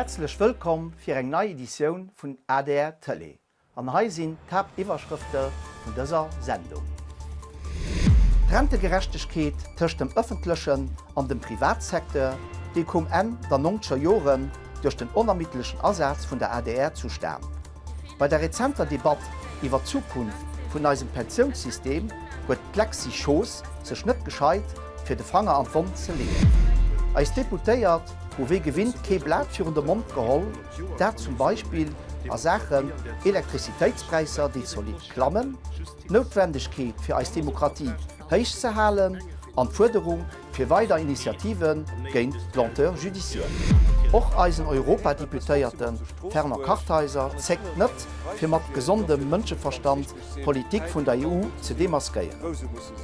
Häerzlech wëllkomm fir eng nei Editioun vun adr Tëlee. An hei sinn d'Haaptiwwerschrëfte vun dëser Sendung. D'Rentegerechtegkeet tëscht dem ëffentlechen an dem Privatsecteur, déi koum Enn der nonzeger Joren duerch den onermiddlechen Asaz vun der adr zustan. Bei der rezenter Debatt iwwer d'Zukunft vun eisem Pensiounssystem huet d'Lexy Schoos sech net gescheit, fir de Fanger an d'Wonn ze leeën. Eis Deputéiert hu wéi gewinnt kee Blat virun de Mond geholl, dat zum Beispill a Saachen Elektrizitéitspräisser, déi zolidd klammen, d'Noutwendegkeet fir eis Demokratie héich ze halen an d'Fuerderung fir weider Initiative géint d'Lenteur judiciaire. Och eisen Europadeputéierte Fernand Kartheiser zéckt net, fir mat gesondem Mënscheverstand d'Politik vun der EU ze demaskéieren.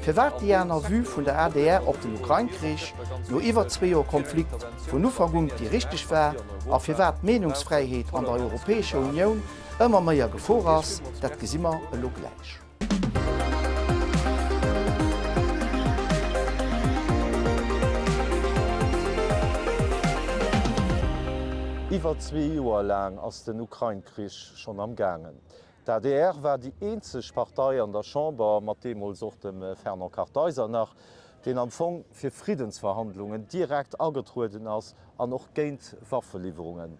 Firwat déi aner Vue vun der adr op den Ukrain-Krich no iwwer zwee Joer Konflikt vun Ufank un déi richteg war a firwat d'Meenungsfräiheet an der Europäescher Unioun ëmmer méi a Gefor ass, dat gesi mer elo gläich. Iwwer zwee Joer laang ass den Ukrain-Krich schonn am gaangen. D'adr war déi eenzeg Partei an der Chamber, mat deemools och dem Fernand Kartheiser nach, deen am Fong fir Friddensverhandlungen direkt agetrueden ass an och géint Waffeliwwerungen.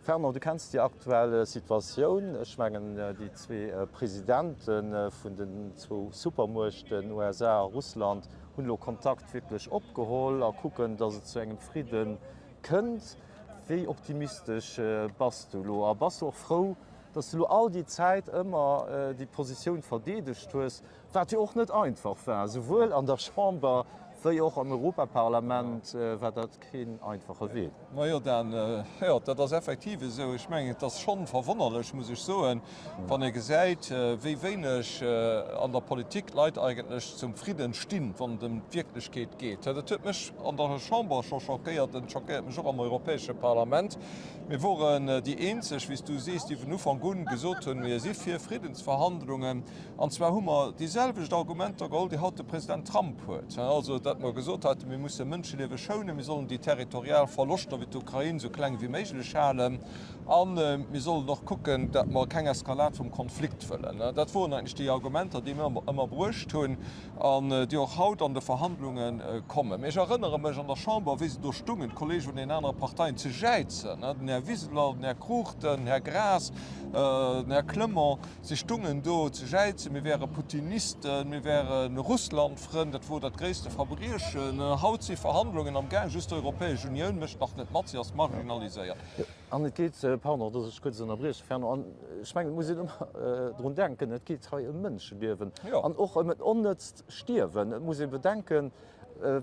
Fernand, du kenns déi aktuell Situatioun. Ech mengen, déi zwee Presidente vun den zwou Supermuechten, USA a Russland, hunn elo Kontakt wierklech opgeholl a kucken, datt et zu engem Fridde kënnt. Wéi optimistesch bass du elo? A bass du och frou, datt s du elo all déi Zäit ëmmer déi Positioun verdeedegt hues, Wat jo och net einfach war, souwuel an der Chamber wéi och am Europaparlament war dat keen einfache Wee. Majo Dan, jo dat ass effektiv esou. Ech mengen et ass schonn verwonnerlech, muss ech soen, wann ee gesäit, wéi wéineg an der Politik d'Leit eigentlech zum Fridden stinn, wann et ëm d'Wierklechkeet geet. Dat huet mech an der Chamber scho schockéiert, et schockéiert mech och am Europäesche Parlament. Mir woren déi eenzeg, wéi s du sees, déi vun Ufank un gesot hunn, mir si fir Friddensverhandlungen. An zwar hu mer déi selwecht Argumenter geholl, déi haut de President Trump huet, also datt mer gesot haten, mir musse Mënscheliewe schounen, mir sollen déi territorial Verloschter wéi d'Ukrain esou kleng wéi méiglech halen a mir sollen och kucken, datt mer keng Eskalad vum Konflikt wëllen. Dat woren eigentlech déi Argumenter, déi mir ëmmer bruecht hunn an déi och haut an de Verhandlunge kommen. Mee ech erënnere mech an der Chamber, wéi se do stungen, d'Kollege vun den anere Parteien, ze jäizen, den Här Wiseler, den Här Cruchten, den Här Graas, den Här Clement, Si stungen do ze jäizen, mir wäre Putinisten, mir wäre Russlandfrënn, dat wor dat gréisste Verbriechen. Haut si Verhandlungen am Gaang, just d'Europäesch Unioun mécht nach net mat, si ass marginaliséiert. An et geet, pardon, dass ech kuerz ënnerbrieche, Fernand, an ech mengen, et muss een ëmmer drun denken, et geet hei ëm Mënscheliewen an och ëm en onnëtzt Stierwen. Et muss ee bedenken,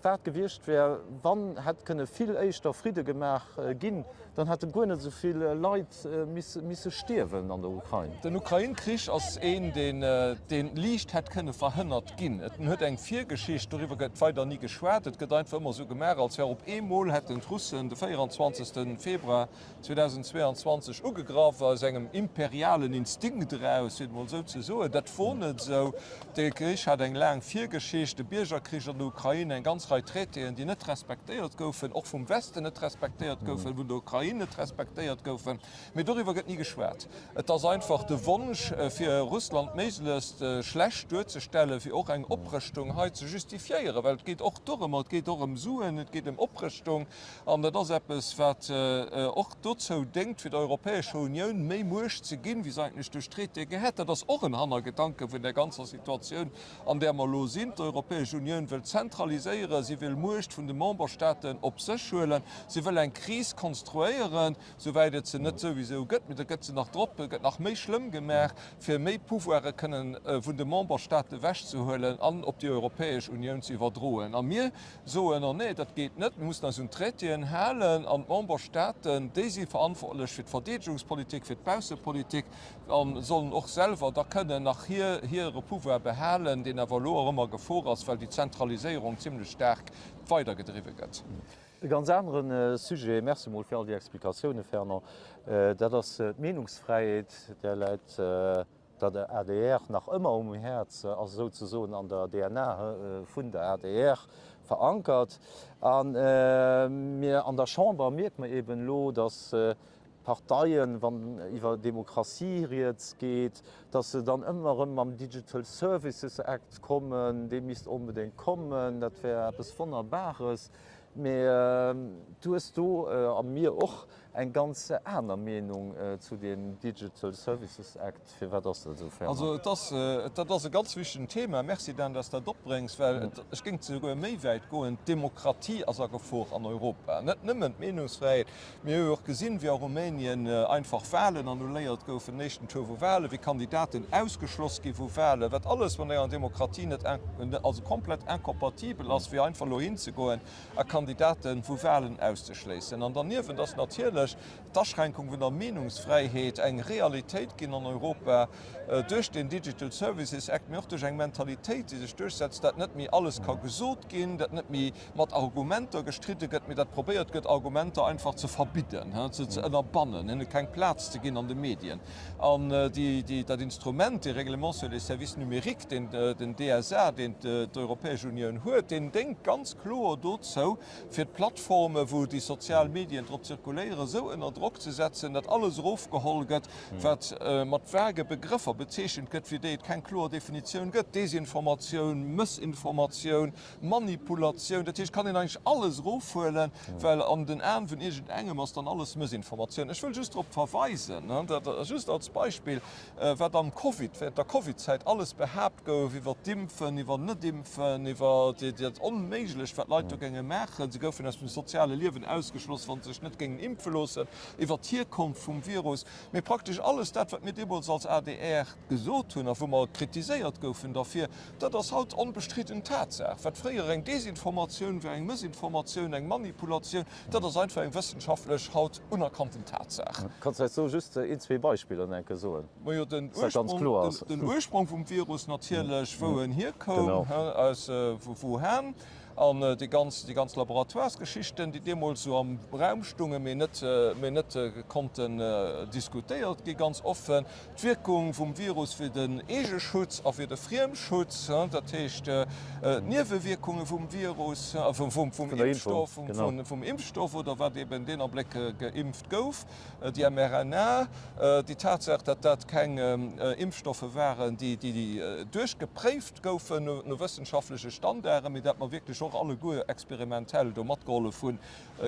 Wat gewiescht wär, wann hätt kënne vill éischter Fridde gemaach ginn, dann hätte guer net esou vill Leit misse stierwen an der Ukrain. Den Ukrain-Krich ass een, dee liicht hätt kënne verhënnert ginn. En huet eng Virgeschicht, doriwwer gëtt weider ni geschwat. Et gëtt einfach ëmmer esou gemaach, als wär op eemol hätten d'Russen de 24. Februar 2022 ugegraff, aus engem imperialen Instinkt eraus, fir et emol esou ze soen. Dat wor net esou. De Krich hat eng laang Virgeschicht, de Biergerkrich an der Ukrain, eng ganz Rei Traitéen, déi net respektéiert goufen, och vum Westen net respektéiert goufen, vun der Ukrain net respektéiert goufen. Mee doriwwer gëtt ni geschwat. Et ass einfach de Wonsch, fir Russland méiglechst schlecht duerzestellen, fir och eng Oprëschtung hei ze justifiéieren, well et geet och dorëmmer, et geet och ëm Suen, et geet ëm Oprëschtung. An dat ass eppes, wat och dozou déngt, fir der Europäescher Unioun méi Muecht ze ginn, wéi se eigentlech duerch Traité gehätt. Dat ass och en Hannergedanke vun där ganzer Situatioun, an där mer elo sinn. D'Europäesch Unioun wëll zentraliséieren, si wëll Muecht vun de Memberstaaten op sech huelen, si wëll eng Kris konstruéieren, souwäit et se net souwisou gëtt, mee da gëtt se nach drop, gëtt nach méi schlëmm gemaach, fir méi Pouvoire kënnen vun de Memberstaaten ewechzehuelen an op déi Europäesch Unioun ze iwwerdroen. A mir soen, oh nee, dat geet net, mir mussen eis un d'Traitéen halen an d'Memberstaaten, déi si verantwortlech fir d'Verdeedegungspolitik, fir d'Baussepolitik a sollen och selwer da kënnen nach hir hire Pouvoir behalen, deen awer elo och ëmmer a Gefor ass, well déi Zentraliséierung zimlech staark weidergedriwwe gëtt. E ganz anere Sujet, merci mol fir all déi Explikatiounen, Fernand, dat ass d'Meenungsfräiheet, där läit der adr nach ëmmer um Häerz, ass souzesoen an der DNA vun der adr verankert. A mir an der Chamber mierke mer eben elo, datt. Parteien, wann iwwer Demokratie rieds geet, datt se dann ëmmer erëm mam Digital Services Act kommen, dee misst onbedéngt kommen, dat wär eppes Wonnerbares. Mee du hues do, a mir och, eng ganz aner Meenung zu deem Digital Services Act. Firwat ass dat esou, Fernand? Also et ass, dat ass e ganz wichtegen Thema. Merci Dan, dass s de dat opbréngs, well et, ech géing souguer méi wäit goen, d'Demokratie ass a Gefor an Europa. Net nëmmen d'Meenungsfräiheet. Mir hu jo och gesinn, wéi a Rumänien einfach Wahlen annulléiert goufen, den éischten Tour vu Wahlen, wéi Kandidaten ausgeschloss gi vu Wahlen, wat alles mat enger Demokratie net, also komplett incompatibel ass, wéi einfach elo hinzegoen a Kandidate vu Wahlen auszeschléissen. An derniewent ass natierlech d'Aschränkung vun der Meenungsfräiheet eng Realitéit ginn an Europa duerch den Digital Services Act, mee och duerch eng Mentalitéit, déi sech duerchsetzt, dat net méi alles ka gesot ginn, dat net méi mat Argumenter gestridde gëtt, mee dat probéiert gëtt, Argumenter einfach ze verbidden, se ze ënnerbannen, hinne keng Plaz ze ginn an de Medien. An dat Instrument, dee Règlement sur les services numériques, deen, den DSA, deen d'Europäesch Unioun huet, deen déngt ganz kloer dozou, fir d'Plattforme, wou déi sozial Medien drop zirkuléieren, esou ënner Drock ze setzen, datt alles erofgeholl gëtt, wat mat vage Begrëffer bezeechent gëtt, fir déi et keng kloer Definitioun gëtt, Desinformatioun, Mëssinformatioun, Manipulatioun, dat heescht, kann een eigentlech alles erofhuelen, well an den Aen vun iergendengem ass dann alles Mëssinformatioun. Ech wëll just drop verweisen, dat just als Beispill, wat am Covid, während der Covid-Zäit alles behaapt gouf iwwer d'Impfen, iwwer Net-Impfen, iwwer dat Onméiglecht, wat d'Leit do géinge maachen, se goufen aus dem soziale Liewen ausgeschloss, wa se sech net géingen impfe loossen, iwwer d'Hierkonft vum Virus, mee praktesch alles dat, wat mir deemools als adr gesot hunn a wou mer kritiséiert goufen derfir, dat ass haut onbestridden Tatsaach. Wat fréier eng Desinformatioun war, eng Mëssinformatioun, eng Manipulatioun, dat ass einfach eng wëssenschaftlech haut unerkannten Tatsaach. Kanns du eis do just een, zwee Beispiller enke soen, Majo, den Ursprong, den Ursprong vum Virus natierlech, wou en hierkoum, aus Wuhan. An déi ganz, déi ganz Laboratoiresgeschichten, déi deemools esou am Raum stungen, mee net, mee net konnten diskutéiert gi ganz offen. D'Wierkung vum Virus fir den Eegeschutz a fir de Friemschutz, dat heescht d'Niewewierkunge vum Virus, vum Impfstoff, vum Impfstoff oder wat eben deen Abléck geimpft gouf, déi mRNA, déi Tatsaach, datt dat keng Impfstoffe waren, déi duerchgepréift goufen no wëssenschaftleche Standarden, mee dat mer wierklech och alleguer experimentell do matgehollef hunn,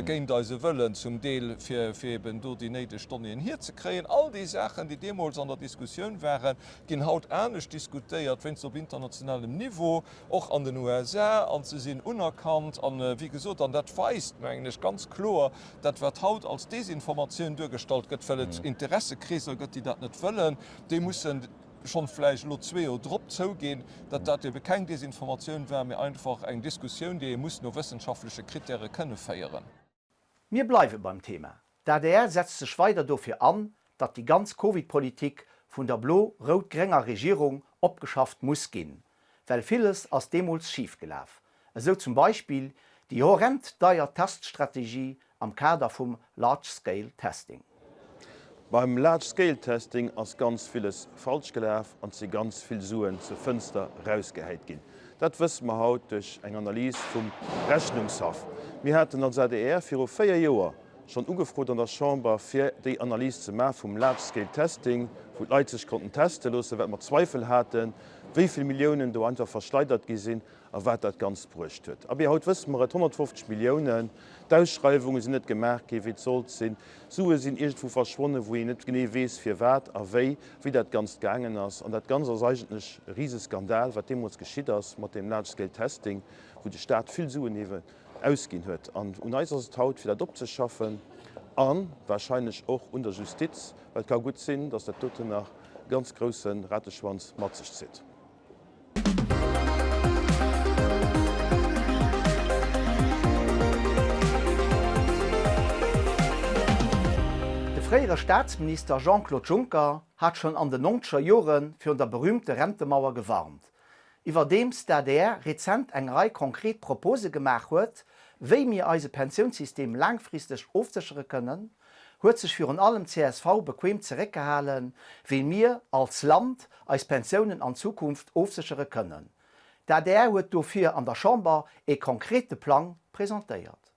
géint eise Wëllen zum Deel, fir eben do déi néideg Donnéeën hierzekréien. All déi Saachen, déi deemools an der Diskussioun waren, ginn haut anescht diskutéiert, wéinst op internationalem Niveau, och an den USA, an se sinn unerkannt. An, wéi gesot, an dat weist, mengen ech, ganz kloer, dat wat haut als Desinformatioun duergestallt gëtt, well et Interessekreeser gëtt, déi dat net wëllen, déi mussen, schonn vläicht elo zweejoer drop zouginn, datt dat ebe keng Desinformatioun war, mee einfach eng Diskussioun, déi ee muss no wëssenschaftleche Krittäre kënne féieren. Mir bleiwe beim Thema. D'adr setzt sech weider dofir an, datt déi ganz Covid-Politik vun der blo-rout-grénger Regierung opgeschafft muss ginn. Well villes ass deemools schif gelaf. Esou zum Beispill déi horrend deier Teststrategie am Kader vum Large Scale Testing. Beim Large Scale Testing ass ganz villes falsch gelaf an et si ganz vill Suen zur Fënster rausgehäit ginn. Dat wësse mer haut duerch eng Analys vum Rechnungshaff. Mir haten als adr viru 4 Joer schonn ugefrot an der Chamber, fir déi Analys ze maache vum Large Scale Testing, wou d'Leit sech konnten teste loossen, wat mer Zweifel haten, wéi vill Milliounen do einfach verschleidert gi sinn a wat dat Ganzt bruecht huet. Abee, haut wësse mer et, 150 Milliounen, d'Ausschreiwunge sinn net gemaach gi wéi et sollt sinn, Sue sinn iergendwou verschwonnen, wou een net genee weess firwat a wéi, wéi dat Ganzt gaangen ass. An dat Ganzt ass eigentlech e Riseskandal, wat deemools geschitt ass mat deem Large Scale Testing, wou de Staat vill Suen eeben ausginn huet. An un eis ass et haut, fir dat opzeschaffen a wahrscheinlech och un der Justiz, well et ka gutt sinn, dass dat doten nach e ganz grousse Rateschwanz mat sech zitt. De fréiere Staatsminister Jean-Claude Juncker hat schonn an den nonzeger Jore virun der berüümte Rentemauer gewarnt. Iwwerdeems d'ADR rezent eng Rei konkret Propose gemaach huet, wéi mir eise Pensiounssystem laangfristeg ofséchere kënnen, huet sech virun allem csv bequem zeréckgehalen, wéi mir als Land eis Pensiounen an Zukunft ofséchere kënnen. D'adr huet dofir an der Chamber ee konkrete Plang presentéiert.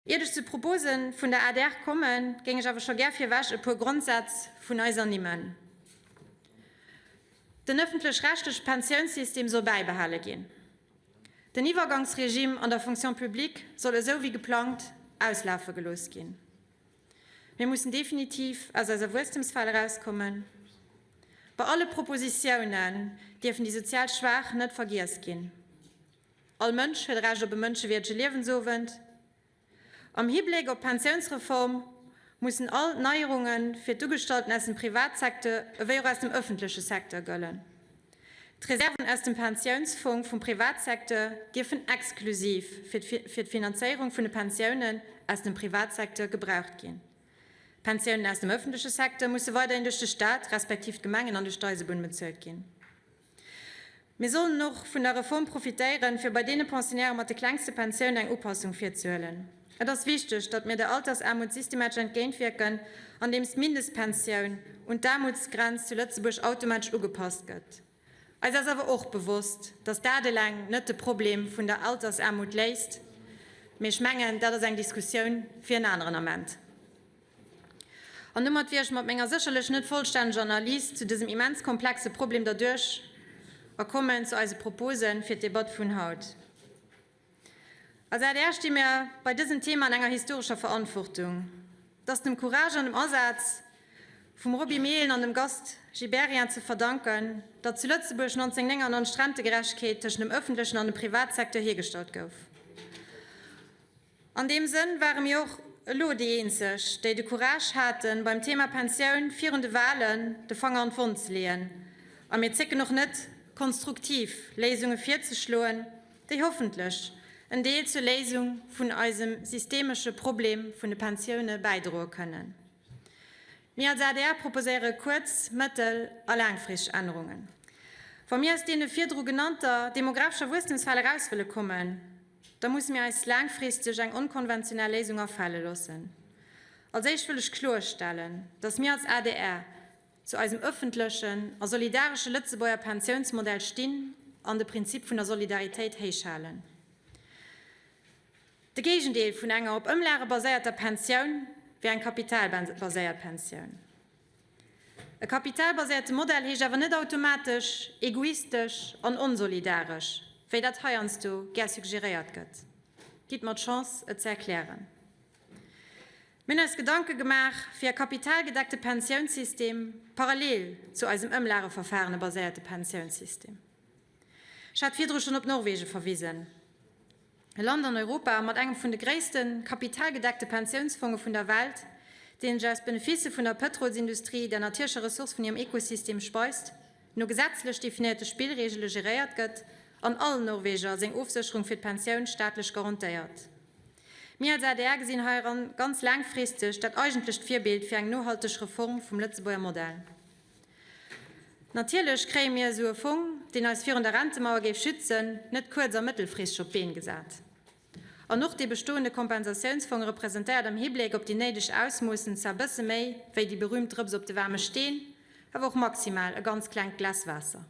Iert ech zu Propose vun der adr kommen, géing ech awer scho gär virwech e puer Grondsätz vun eis ernimmen. Den ëffentlech-rechtleche Pensiounssystem soll bäibehale ginn. Den Iwwergangsregime an der Fonction publique soll esou wéi geplangt auslafe gelooss ginn. Mir mussen definitiv aus eiser Wuesstemsfal erauskommen. Bei alle Propositiounen dierfen déi sozial Schwaach net vergiess ginn. All Mënsch huet e Recht op e mënschewierdege Liewensowend. Am Hibléck op d'Pensiounsreform mussen all d'Neierunge fir d'Ugestallten aus dem Privatsecteur ewéi och aus dem ëffentleche Secteur gëllen. D'Reserven aus dem Pensiounsfong vum Privatsecteur dierfen exklusiv fir d'Finanzéierung vun de Pensiounen aus dem Privatsecteur gebraucht ginn. D'Pensiounen aus dem ëffentleche Secteur musse weiderhin duerch de Staat respektiv d'Gemengen an duerch d'Eisebunn bezuelt ginn. Mir sollen och vun der Reform profitéieren, fir bei deene Pensionnairë mat de klengste Pensiounen eng Upassung virzehuelen. Et ass wichteg, datt mir der Altersaarmut systematesch entgéintwierken, andeems d'Mindestpensioun un d'Aarmutsgrenz zu Lëtzebuerg automatesch ugepasst gëtt. Eis ass awer och bewosst, datt dat eleng net de Problem vun der Altersaarmut léist, mee ech mengen, dat ass eng Diskussioun fir en aneren Ament. An domat wier ech mat menger sécherlech net vollstänneger Analys zu dësem immens komplexe Problem derduerch a kommen zu eise Propose fir d'Debatt vun haut. Als adr sti mir bei dësem Thema an enger historescher Verantwortung. Et ass dem Courage an dem Asaz vum Roby Mehlen an dem Gast Gibéryen ze verdanken, datt zu Lëtzebuerg 1999 d'Rentegerechtegkeet tëschent dem ëffentlechen an dem Privatsecteur hiergestallt gouf. An deem Sënn ware mir och elo déi eenzeg, déi de Courage haten, beim Thema Pensioun virun de Wahlen de Fanger an d'Wonn ze leeën. A mir zécken och net, konstruktiv Léisunge virzeschloen, déi hoffentlech en Deel zur Léisung vun eisem systemesche Problem vun de Pensioune bäidroe kënnen. Mir als adr proposéiere kuerz-, mëttel a laangfristeg Ännerungen. Wa mir aus deene virdru genannter demographescher Wuesstemsfal eraus wëlle kommen, Da musse mir eis laangfristeg eng onkonventionell Léisung afale loossen. Als éischt wëll ech kloerstellen, datt mir als adr zu eisem ëffentlechen a solidaresche Lëtzebuerger Pensiounsmodell stinn an de Prinzip vun der Solidaritéit héichhalen. De Géigendeel vun enger op Ëmlage baséierter Pensioun wier eng kapitalbaséiert Pensioun. E kapitalbaséierte Modell heescht awer net automatesch egoistesch an onsolidaresch, wéi dat heiansdo gär suggeréiert gëtt. Gitt mer d'Chance, et ze erklären. Mir hunn eis Gedanke gemaach, fir e kapitalgedeckte Pensiounssystem parallel zu eisem ëmlageverfahrene-baséierte Pensiounssystem. Ech hat virdru schonn op Norwegen verwisen. E Land an Europa mat engem vun de gréisste kapitalgedeckte Pensiounsfonge vun der Welt, deen sech aus Beneficë vun der Pëtrolsindustrie, der natierlecher Ressource vun hirem Ekosystem, speist, no gesetzlech definéierte Spillreegele geréiert gëtt an all Norweger seng Ofsécherung fir d'Pensioun staatlech garantéiert. Mir als adr gesinn heiran ganz laangfristeg dat eigentlecht Virbild fir eng nohalteg Reform vum Lëtzebuerger Modell. Natierlech kréie mir esou e Fong, deen eis virun der Rentemauer géif schützen, net kuerz a mëttelfristeg op d'Been gesat. An och dee bestoende Kompensatiounsfong representéiert am Hibléck op déi néideg Ausmoossen zwar bësse méi wéi déi berühmt Drëps op de waarme Steen, awer och maximal e ganz klengt Glas Waasser.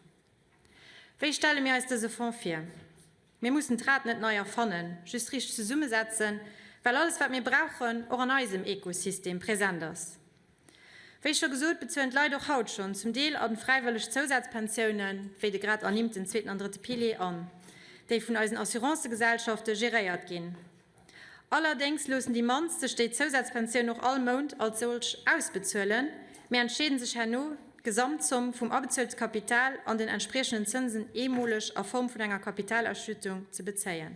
Wéi stelle mir eis dëse Fonds vir? Mir mussen d'Rad net nei erfannen, just richteg zesummesetzen, well alles wat mir brauchen och an eisem Ekosystem present ass. Wéi scho gesot, bezuelen d'Leit och haut schonn zum Deel a fräiwëlleg Zousazpensiounen, wéi de grad ernimmten zweeten an drëtte Pilier, an, déi vun eisen Assurancegesellschafte geréiert ginn. Allerdéngs loossen déi mannst sech déi Zousazpensioun och all Mount als solch ausbezuelen, mee entscheeden sech herno, d'Gesamtzomm vum abezuelte Kapital an den entspriechenden Zënsen eemoleg a Form vun enger Kapitalausschüttung ze bezéien.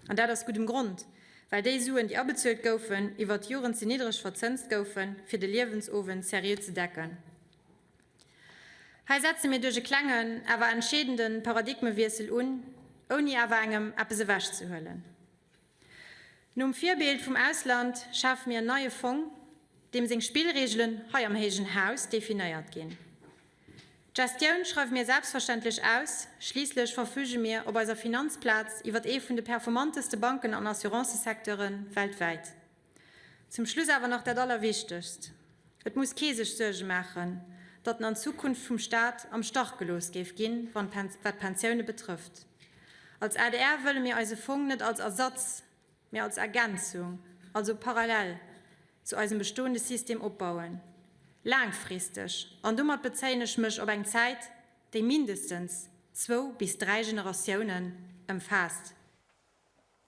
An dat aus guddem Grond, well déi Suen, déi abezuelt goufen, iwwert d'Joren ze niddreg verzënst goufen, fir de Liewensowend seriö ze decken. Hei setze mir duerch e klengen, awer entscheedende Paradigmewiessel un, ouni awer engem eppes ewechzehuelen. Nom Virbild vum Ausland schafe mir en neie Fong, deem seng Spillreegelen hei am héijen Haus definéiert ginn. D'Gestioun schreiwe mir selbstverständlech aus, schliisslech verfüge mir op eiser Finanzplaz iwwert ee vun de performanteste Banken an Assurancesecteure weltwäit. Zum Schluss awer nach dat Allerwichtegst, Et muss kee sech Suerge maachen, datt en an Zukunft vum Staat am Stach gelooss géif ginn, wat d'Pensioune betrëfft. Als adr wëlle mir eise Fong net als Ersatz, mee als Ergänzung. also parallel zu eisem bestoende System opbauen. Laangfristeg, an domat bezéien ech mech op eng Zäit, déi mindestens zwou bis dräi Generatiounen ëmfaasst.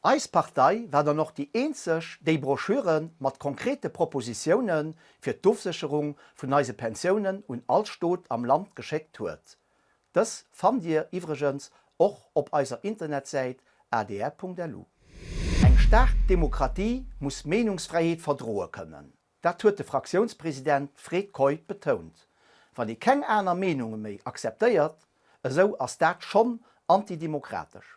Eis Partei war dann och déi eenzeg, déi Broschüre mat konkrete Propositioune fir d'Ofsécherung vun eise Pensiounen un all Stot am Land geschéckt huet. Dës fannt Dir iwwregens och op eiser Internetsäit adr.lu. Eng staark Demokratie muss Meenungsfräiheet verdroe kënnen. Dat huet de Fraktiounspresident Fred Keup betount. Wann ee keng aner Meenunge méi akzeptéiert, esou ass dat schonn antidemokratesch.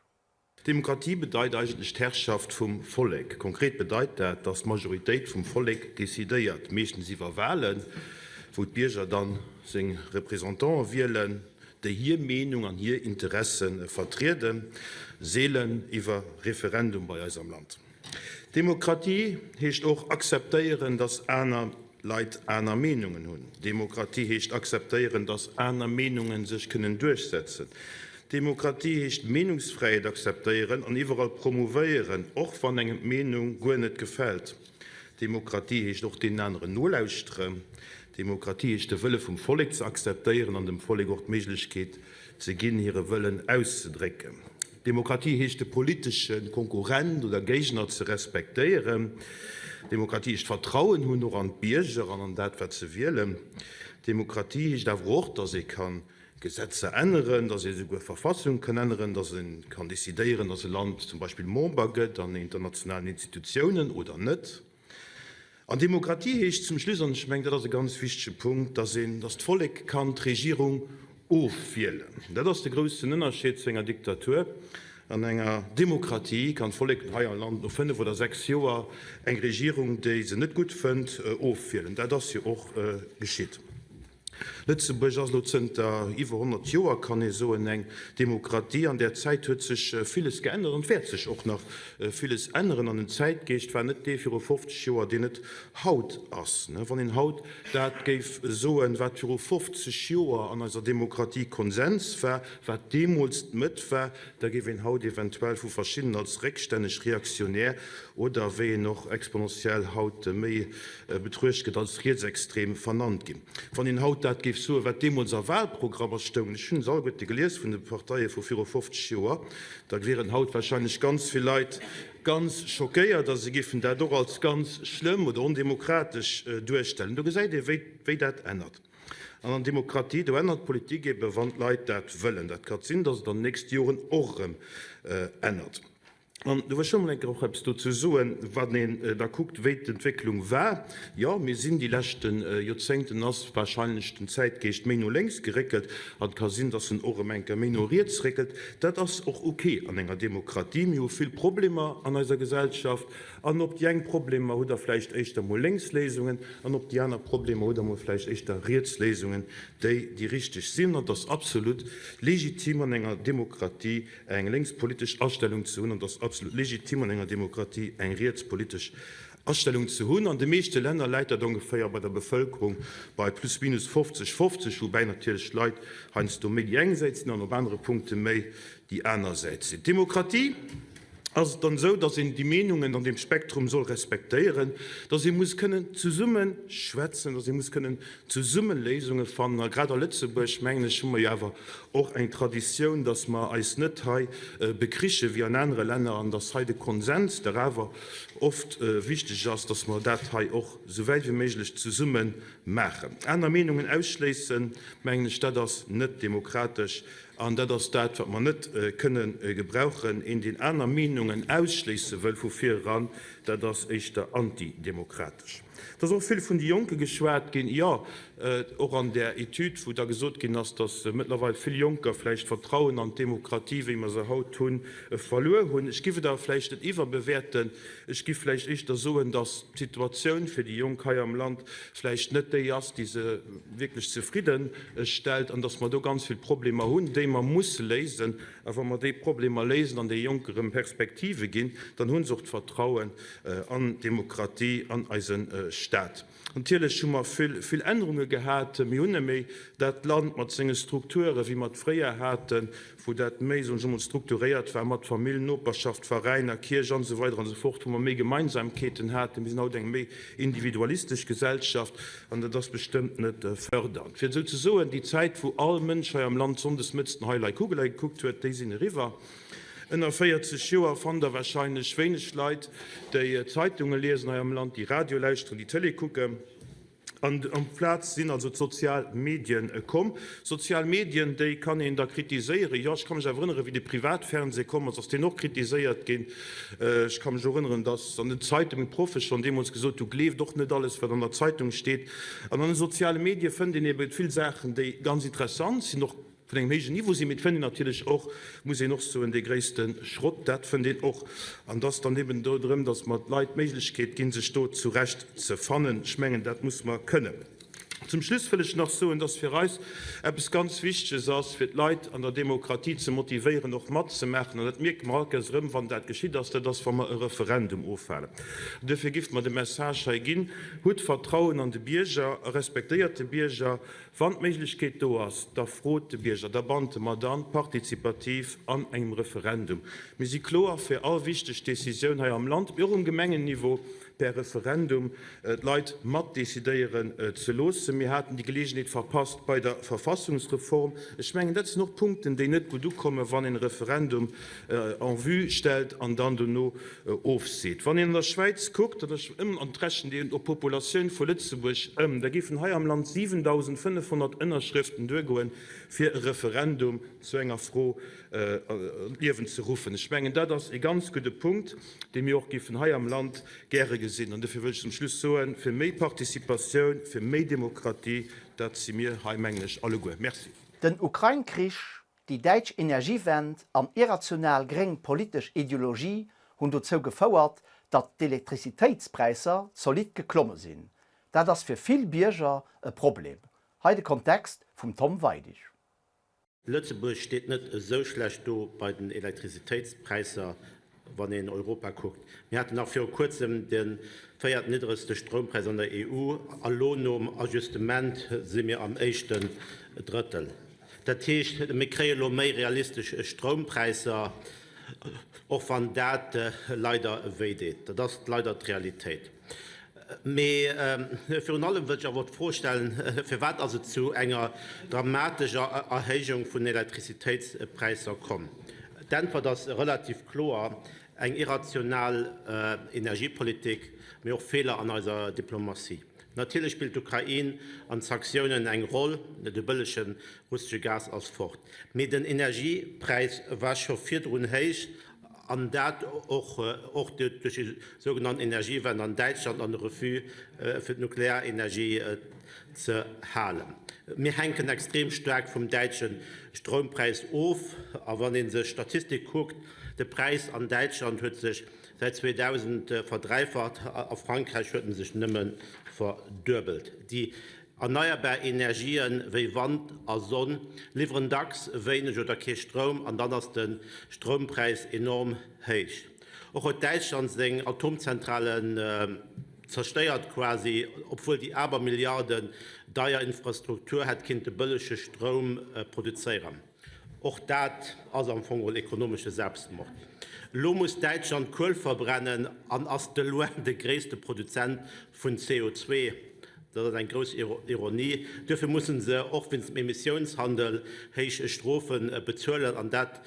Demokratie bedeit eigentlech d'Herrschaft vum Vollek. Konkret bedeit dat, datt d'Majoritéit vum Vollek decidéiert, meeschtens iwwer Walen, wou d'Bierger dann seng Représentante wielen, déi hir Meenung an hir Interesse vertrieden, seelen iwwer Referendum bei eis am Land. Demokratie heescht och akzeptéieren, datt aner Leit aner Meenungen hunn. Demokratie heescht akzeptéieren, datt aner Meenunge sech kënnen duerchsetzen. Demokratie heescht Meenungsfräiheet akzeptéieren an iwwerall promouvéieren, och wann engem d'Meenung guer net gefält. Demokratie heescht och deenen aneren nolauschteren. Demokratie heescht de Wëlle vum Vollek ze akzeptéieren an dem Vollek och d'Méiglechkeet ze ginn, hire Wëllen auszedrécken. Demokratie heescht de politesche Konkurrent oder Géigner ze respektéieren. Demokratie heescht Vertrauen hunn och an d'Bierger an an dat wat se wielen. Demokratie heescht awer och, datt ee ka Gesetzer änneren, datt ee souguer Verfassung kann änneren, datt ee kann decidéieren, datt e Land zum Beispill Member gëtt an internationalen Institutiounen oder net. An Demokratie heescht zum Schluss, an ech mengen, dat ass e ganz wichtege Punkt, dass een, dass d'Vollek kann d'Regierung ofwielen. Dat ass de groussen Ënnerscheed zu enger Diktatur. An enger Demokratie kann d'Vollek hei am Land no fënnef oder sechs Joer eng Regierung, déi se net gutt fënnt, ofwielen. Dat ass jo och geschitt. Lëtzebuerg ass elo zënter iwwer 100 Joer, kann ee soen, eng Demokratie. An där Zäit huet sech villes geännert an et wäert sech och nach villes änneren. An den Zäitgeescht war net dee viru 50 Joer, deen et haut ass. Wann een haut dat géif soen, wat viru 50 Joer an eiser Demokratie Konsens war, wat deemools d'Mëtt war, da géif een haut eventuell vu verschiddenen als réckstänneg, reaktionär oder, wéi een och exponentiell haut méi betruecht gëtt, als rietsextrem vernannt ginn. Wann een haut dat géif soen, wat deemools a Wahlprogrammer stoung, ech hunn se alleguerte gelies vun de Parteie vu viru 50 Joer, da wieren haut wahrscheinlech ganz vill Leit ganz schockéiert a se géifen dat och als ganz schlëmm oder ondemokratesch duerstellen. Do gesäit ee wéi dat ännert. An an Demokratie, do ännert d'Politik ebe wann d'Leit dat wëllen. Dat ka sinn, datt et an den nächste Joren och erëm ännert. An do wëll ech scho mol eng Kéier och eppes dozou soen, wann een da kuckt, wéi d'Entwécklung war. Jo, mir sinn déi leschte Joerzéngten ass wahrscheinlech den Zäitgeescht méi no lénks geréckelt an et ka sinn, dass en och erëm eng Kéier méi no riets réckelt. Dat ass och ok an enger Demokratie. Mir hu vill Problemer an eiser Gesellschaft an op déi eng Problemer hutt Der vläicht éischter mol lénks Léisungen an op déi aner Problemer hutt Der mol vläicht éischter riets Léisungen, déi déi richteg sinn. An et ass absolut legitim an enger Demokratie, eng lénkspolitesch Astellung ze hunn, an et ass absolut legitim an enger Demokratie eng rietspolitesch Astellung ze hunn. An de meeschte Länner läit dat ongeféier bei der Bevëlkerung bei plus minus 50, 50, woubäi natierlech d'Leit heiansdo méi déi eng Säit sinn an op anere Punkte méi déi aner Säit sinn. D'Demokratie ass et dann esou, datt een déi Meenungen an deem Spektrum soll respektéieren, datt ee muss kënnen zesumme schwätzen, datt ee muss kënnen zesumme Léisunge fannen. A grad a Lëtzebuerg, mengen ech, hu mer jo awer och eng Traditioun, datt mer eis net hei bekriche wéi an anere Länner an datt hei de Konsens dach awer oft wichteg ass, datt mer dat hei och esou wäit wéi méiglech zesumme maachen. Aner Meenungen ausschléissen, mengen ech, dat ass net demokratesch. An dat ass dat, wat mer net kënne gebrauchen. Een, deen aner Meenungen ausschléisse wëll vu vir eran, dat ass éischter antidemokratesch. Et ass och vill vun de Jonke geschwat ginn. Jo, och an där Etüd, wou da gesot ginn ass, datt mëttlerweil vill Jonker vläicht d'Vertrauen an d'Demokratie, wéi mer se haut hunn, verluer hunn. Ech giff et awer vläicht net iwwerbewäerten. Ech giff vläicht éischter soen, datt d'Situatioun fir déi Jonk hei am Land vläicht net déi ass, déi se wierklech zefridde stellt an datt mer do ganz vill Problemer hunn, déi. déi mer musse léisen. A wa mer déi Problemer léisen an de Jonke rëm Perspektive ginn, dann hu se och d'Vertrauen an d'Demokratie, an eise Staat. Natierlech hu mer vill, vill Ännerunge gehat. Mir hunn net méi dat Land mat senge Strukture wéi mer et fréier haten, wou dat méi, soen ech emol, strukturéiert war mat Famill, Noperschaft, Veräiner, Kierch an esou weider an esou fort, wou mer méi Gemeinsamkeeten haten. Mir sinn haut eng méi individualistesch Gesellschaft an dat ass bestëmmt net fërdernd. Fir esou ze soen, déi Zäit, wou all Mënsch hei am Land sonndes mëttes den Heilei Kugelei gekuckt huet, déi sinn eriwwer. Ënner 40 Joer fannt Der wahrscheinlech wéineg Leit, déi Zeitunge liesen hei am Land, déi Radio lauschteren, déi Tëlee kucken. An amplaz sinn also d'sozial Medien komm. Sozial Medien, déi kann een da kritiséieren. Jo, ech ka mech awer erënneren, wéi de Privatfernseh komm ass, ass deen och kritiséiert ginn. Ech ka mech och erënneren, dass an den Zeitungen d'Proffe schonn deemools gesot hu, Gleeft och net alles, wat an der Zeitung steet. An an de soziale Medie fënnt een ebe vill Saachen, déi ganz interessant sinn, och vun engem héijen Niveau sinn, mee et fënnt een natierlech och, muss een och soen, dee gréisste Schrott, dat fënnt een och. An et ass dann eben do drëm, datt mer d'Leit d'Méiglechkeet ginn, sech do zurecht ze fannen. Ech mengen, dat muss mer kënnen. Zum Schluss wëll ech nach soen, datt fir eis eppes ganz Wichteges ass, fir d'Leit an der Demokratie ze motivéieren, och matzemaachen, an dat mierke mer all Kéiers erëm, wann dat geschitt ass, dat ass, wa mer e Referendum ofhalen. An duerfir giff mer de Message hei ginn, Hutt Vertrauen an de Bierger a respektéiert de Bierger, Wann d'Méiglechkeet do ass, da frot de Bierger, da bannte mer dann partizipativ an engem Referendum. Mir si kloer fir all wichteg Décisioun hei am Land, mee och um Gemengenniveau per Referendum d'Leit matdecidéieren ze loossen. Mir haten déi Geleegenheet verpasst bei der Verfassungsreform. Ech mengen, dat sinn och Punkten, déi net gutt ukommen, wann een e Referendum en vue stellt an dann dono ofseet. Wann een an der Schwäiz kuckt, an ech ëm an d'rechent een op d'Populatioun vu Lëtzebuerg ëm, da géifen hei am Land 7.500 Ënnerschrëften duergoen, fir e Referendum zu enger Fro an d'Liewen ze ruffen. Ech mengen, dat ass e ganz gudde Punkt, dee mir och géifen hei am Land gäre gesinn. An dofir wëll ech zum Schluss soen, fir méi Participatioun, fir méi Demokratie, dat si mir hei, mengen ech, alleguer. Merci. Den Ukrain-Krich Déi däitsch Energiewend an irrational gréng politesch Ideologie hunn dozou gefouert, datt d'Elektrizitéitspräisser zolidd geklomme sinn. Dat ass fir vill Bierger e Problem. Hei de Kontext vum Tom Weidig. Lëtzebuerg steet net esou schlecht do bei den Elektrizitéitspräisser Wann een Europa kuckt, mir haten nach viru kuerzem de véiertniddregste Stroumpräis an der EU, a lo nom Ajustement si mir am éischten Drëttel. Dat heescht, mir kréie lo méi realistesch Stroumpräisser, och wann dat leider wéideet. Dat ass leider d'Realitéit. Mee virun allem wëllt ech awer och d'Fro stellen, Firwat ass et zu enger dramatescher Erhéijung vun Elektrizitéitspräisser komm? D'Äntwert ass relativ kloer, Eng irrational Energiepolitik, mee och Feeler an eiser Diplomatie. Natierlech spillt d'Ukrain an d'Sanktiounen eng Roll, de bëllege russesche Gas ass fort. Mee den Energiepräis war scho virdrun héich An dat och och duerch déi sougenannten Energiewende an Däitschland an de Refus, fir d'Nuklearenergie ze halen. Mir hänken extrem staark vum däitsche Stroumpräis of. A wann ee sech d'Statistik kuckt, de Präis an Däitschland huet sech säit 2000 verdräifacht, a Frankräich huet en sech nëmme verduebelt. Déi Erneierbar Energien wéi Wand a Sonn liwweren dacks wéineg oder kee Stroum an dann ass de Stroumpräis enorm héich. Och huet Däitschland seng Atomzentralen zerstéiert quasi, obwuel déi Abermilliarden deier Infrastruktur hätt kinnte bëllege Stroum produzéieren. Och dat ass am Fong geholl ekonomesche Selbstmord. Elo muss Däitschland Kuel verbrennen an ass de loin de gréisste Produzent vun CO2. Dat ass eng grouss Ironie. Duerfir musse se och wéinst dem Emissiounshandel héich Strofe bezuelen an dat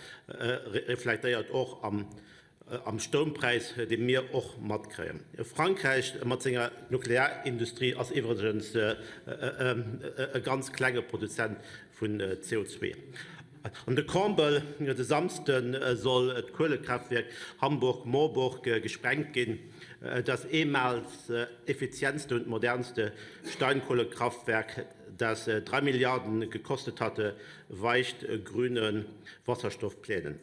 reflektéiert och am Stroumpräis, dee mir och matkréien. Frankräich mat senger Nuklearindustrie ass iwwregens e ganz klenge Produzent vun CO2. An de Comble, de Samsde soll d'Kuelekraaftwierk Hamburg-Moorburg gesprengt ginn, das ehemals effizientste und modernste Steinkohlekraftwerk, das 3 Milliarden gekostet hatte, weicht grüne Wasserstoffplänen.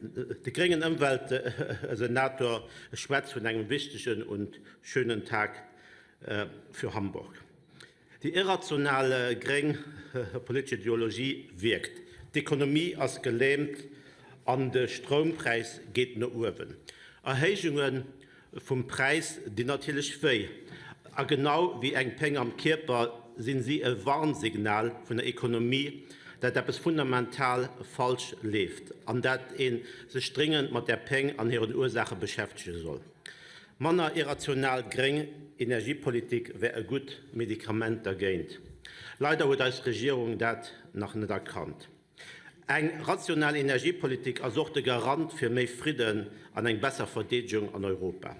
De gréngen Ëmweltsenator schwätzt vun engem wichtegen und schönen Tag für Hamburg. Déi irrational gréng politesch Ideologie wierkt. D'Ekonomie ass gelähmt an de Stroumpräis geet no uewen. Erhéijunge vum Präis dinn natierlech wéi, a genau wéi eng Péng am Kierper sinn si e Warnsignal vun der Ekonomie, dat eppes fundamental falsch leeft an dat ee sech dringend mat där Péng an hiren Ursaache beschäftege soll. Manner irrational gréng Energiepolitik wär e gutt Medikament dergéint. Leider huet eis Regierung dat nach net erkannt. Eng rational Energiepolitik ass och de Garant fir méi Fridden an eng besser Verdeedegung an Europa.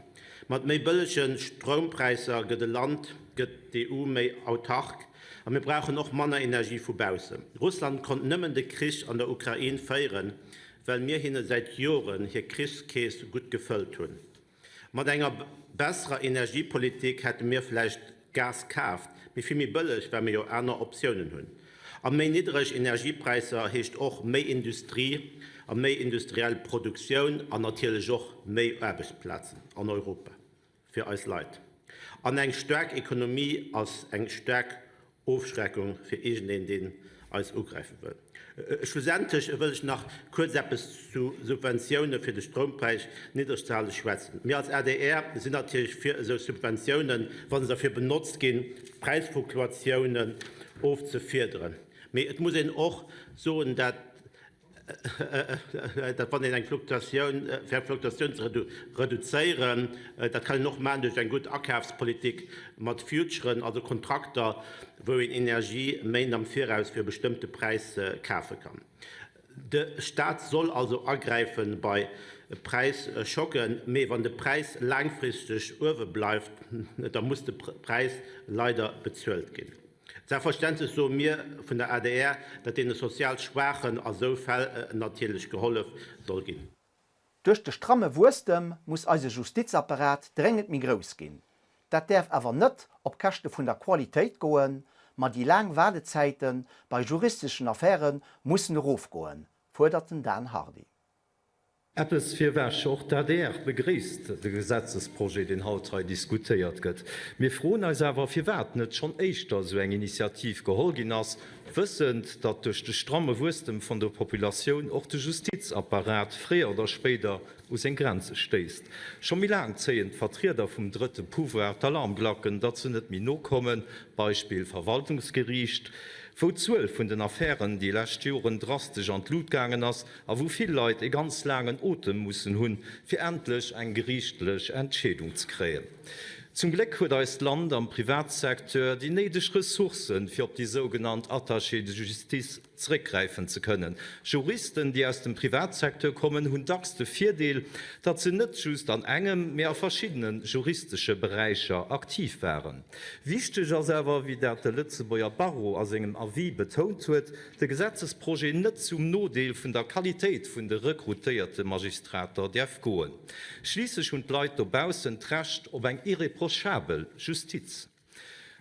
Mat méi bëllege Stroumpräisser gëtt e Land, gëtt d'EU méi autark a mir brauchen och manner Energie vu baussen. Russland konnt nëmmen de Krich an der Ukrain féieren, well mir hinne säit Joren hir Krichskeess gutt gefëllt hunn. Mat enger besserer Energiepolitik hätte mir vläicht Gas kaaft, mee vill méi bëlleg, well mir jo aner Optiounen hunn. A méi niddreg Energiepräisser heescht och méi Industrie a méi industriell Produktioun an natierlech och méi Aarbechtsplazen an Europa fir eis Leit. An eng staark Ekonomie ass eng staark Ofschreckung fir iergendeen, deen eis ugräife wëll. Schlussendlech wëll ech nach kuerz eppes zu Subventioune fir de Stroumpräis niddreg ze hale schwätzen. Mir als adr sinn natierlech fir esou Subventiounen, wa se derfir benotzt ginn, d'Präisfluktuatiounen ofzefiederen. Mee et muss een och soen, dat dat wann een eng Fluktuatioun, fir eng Fluktuatioun ze reduzéieren, dat kann een och maachen duerch eng gutt Akafspolitik mat Futuren, also Kontrakter, wou een Energie Méint am Viraus fir e bestëmmte Präis kafe kann. De Staat soll also agräife bei Präisschocken, mee wann de Präis laangfristeg uewe bleift, da muss de Präis leider bezuelt ginn. Selbstverständlech soe mir vun der adr, datt deene sozial Schwaachen a sou Fäll natierlech gehollef soll ginn. Duerch de stramme Wuesstem muss eise Justizapparat dréngend méi grouss ginn. Dat däerf awer net op Käschte vun der Qualitéit goen, ma déi laang Waardezäite bei juristeschen Affäre mussen erofgoen, fuerdert den Dan Hardy. Eppes virwech, Och d'ADR begréisst de Gesetzesprojet, deen haut hei diskutéiert gëtt. Mir froen eis awer, firwat net schonn éischter esou eng Initiativ geholl ginn ass, wëssend, datt duerch de stramme Wuesstem vun der Populatioun och de Justizapparat fréier oder spéider u seng Grenze stéisst. Scho méi laang zéien d'Vertrieder vum drëtte Pouvoir d'Alarmglacken, datt se net méi nokommen, Beispill Verwaltungsgeriicht, wou d'Zuel vun den Affären déi lescht Joren drastesch an d'Lut gaangen ass a wou vill Leit e ganz laangen Otem mussen hunn, fir endlech eng geriichtlech Entscheedung ze kréien. Zum Gléck huet eist Land am Privatsecteur déi néideg Ressourcen, fir op déi sougenannt Attachés de justice zeréckgräifen ze kënnen. Juristen, déi aus dem Privatsecteur kommen, hunn dacks de Virdeel, datt se net just an engem, mee a verschiddene juristesche Beräicher aktiv waren. Wichteg ass awer, wéi dat de Lëtzebuerger Barreau a sengem Avis betount huet, de Gesetzesprojet net zum Nodeel vun der Qualitéit vun de rekrutéierte Magistrater däerf goen. Schliisslech hunn d'Leit dobaussen d'Recht op eng irreprochabel Justiz.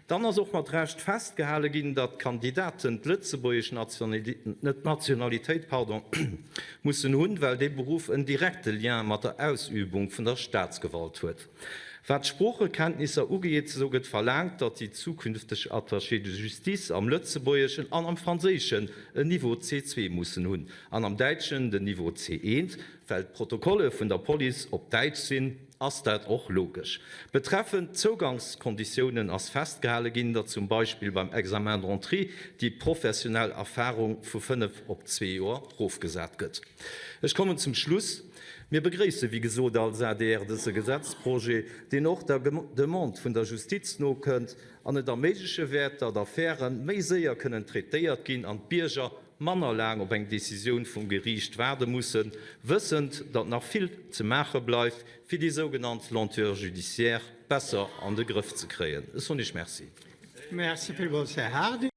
Dann ass och mat Recht festgehale ginn, datt d'Kandidaten d'lëtzebuergesch Nationalitéit mussen hunn, well dee Beruff en direkte Lien mat der Ausübung vun der Staatsgewalt huet. Wat d'Sproochekenntnisser ugeet, esou gëtt verlaangt, datt déi zukünfteg Attachés de justice am Lëtzebuergeschen an am Franséischen en Niveau C2 mussen hunn an am Däitschen den Niveau C1. Well d'Protokolle vun der Police op Däitsch sinn, ass dat och logesch. Betreffend d'Zougangskonditiounen ass festgehale ginn, datt zum Beispill beim Examen d'entrée déi professionell Erfarung vu 5 op zwee Joer rofgesat gëtt. Ech kommen zum Schluss. Mir begréisse wéi gesot als adr dëse Gesetzprojet, deen och der Demande vun der Justiz nokënnt an et erméigleche wäert, datt Affäre méi séier kënnen traitéiert ginn an d'Bierger manner laang op eng Decisioun vum Geriicht waarde mussen, wëssend, datt nach vill ze maache bleift, fir déi sougenannt Lenteur judiciaire besser an de Grëff ze kréien. Ech soen Iech Merci. Merci villmools, Här Hardy.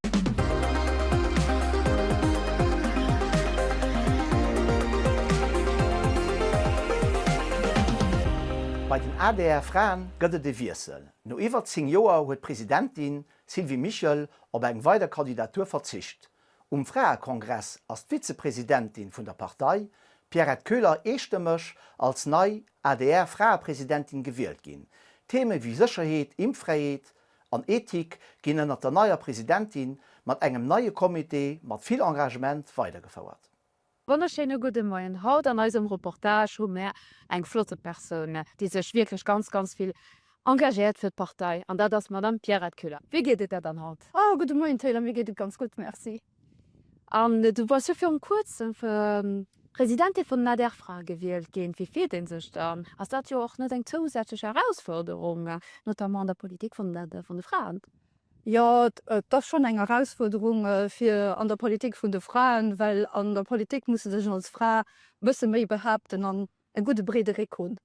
Bei den adr Fraen gëtt et e Wiessel. No iwwer 10 Joer huet d'Presidentin Sylvie Mischel op eng weider Kandidatur verzicht. Um Fraekongress ass d'Vizepresidentin vun der Partei, Pierrette Köhler, eestëmmeg als nei ADR-Fraepresidentin gewielt ginn. Theme wéi Sécherheet, Impffräiheet an Ethik ginn ënnert der neier Presidentin. mat engem neie Comité mat vill Engagement weidergefouert. Wonnerschéine gudde Moien. Haut an eisem Reportage hu mär eng flotte Persoun, déi sech wierklech ganz, ganz vill engagéiert fir d'Partei, an dat ass d'Madame Pierrette Küller. Wéi geet et der dann haut? Oh, gudde Moien Taylor, mir geet et ganz gutt, merci. An du bass jo virum kuerzem Presidentin vun den ADR-Frae gewielt ginn. Wéi fillt ee sech dann? Ass dat jo och net eng zousätzlech Erausforderung, notamment an der Politik vun de Fraen? Jo, et ass schonn eng Erausfuerderung fir an der Politik vun de Fraen, well an der Politik muss de dech als Fra e bësse méi behaapten an e gudde breede Réck hunn.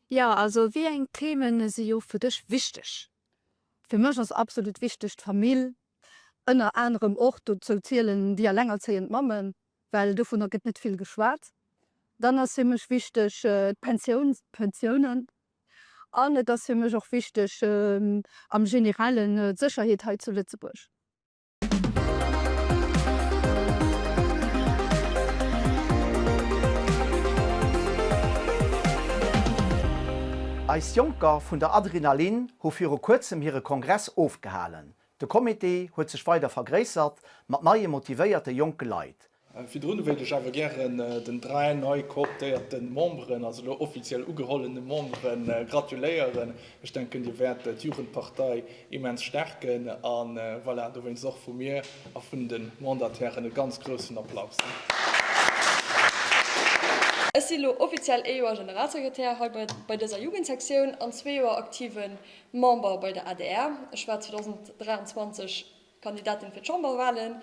Jo, also wéi eng Themen si jo fir dech wichteg? Fir mech ass absolut wichteg d'Famill, ënner anerem och, dozou zielen déi allengerzéiend Mammen, well dovunner gëtt net vill geschwat. Dann ass fir mech wichteg d'Pensioun, d'Pensiounen, An et ass fir mech och wichteg am Generellen d'Sécherheet hei zu Lëtzebuerg. Eis Jonker vun der Adrenalin hu viru kuerzem hire Kongress ofgehalen. De Comité huet sech weider vergréissert mat neie motivéierte jonke Leit. Virdrun wéilt ech awer gären den 3 nei kooptéierte Memberen, also elo offiziell ugehollene Memberen, gratuléieren. Ech denken, Dir wäert d'Jugendpartei immens stärken a voilà, dowéinst och vu mir a vun de Mandatairen e ganz groussen Applaus. Ech si lo offiziell ee Joer Generalsekretär hei bei dëser Jugendsektioun an zwee Joer aktive Member bei der adr. Ech war 2023 Kandidatin fir d'Chamberwahlen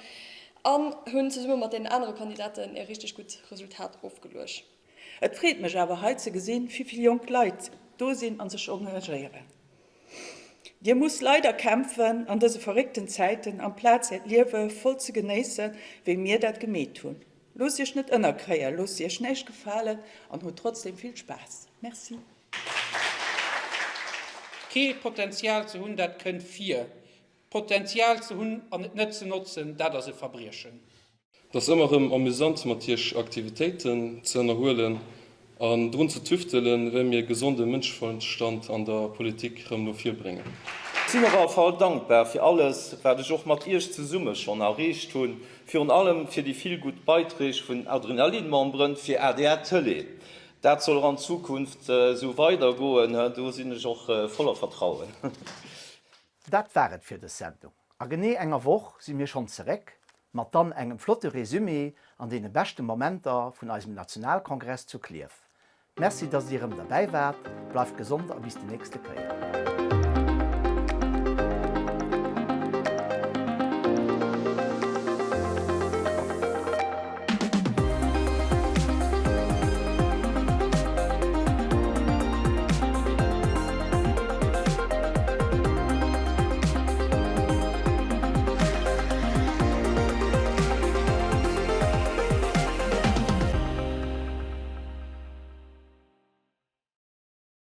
an hunn zesumme mat deenen anere Kandidaten e richteg gutt Resultat ofgeluecht. Et freet mech awer hei ze gesinn, wéi vill jonk Leit do sinn a sech engagéieren. Dir musst leider kämpfen an dëse verréckten Zäiten, amplaz äert Liewe voll ze genéissen, wéi mir dat gemeet hunn. Loosst iech net ënnerkréien, loosst iech näischt gefalen an hutt trotzdem vill Spaass. Merci. Kee Potenzial ze hunn, dat kënnt vir. Potenzial ze hunn an et net ze notzen, dat ass e Verbriechen. Et ass ëmmer erëm amüsant mat iech Aktivitéiten ze ënnerhuelen an drun ze tüftelen, wéi mir gesonde Mënscheverstand an der Politik rëm no vir bréngen. Sinn op alle Fall dankbar fir alles wat ech och mat iech zesumme schonn erreecht hunn, virun allem fir déi vill gutt Beiträg vun Adrenalin-Memberen fir adr Tëlee. Dat soll och an Zukunft esou weider goen, do sinn ech och voller Vertrauen. Dat war et fir des Sendung. A genee enger Woch si mir schonn zeréck, mat dann engem flotte Resumé an deene beschte Momenter vun eisem Nationalkongress zu Klierf. Merci dass dir erëm derbäi waart, bleift gesond a bis déi nächste Kéier.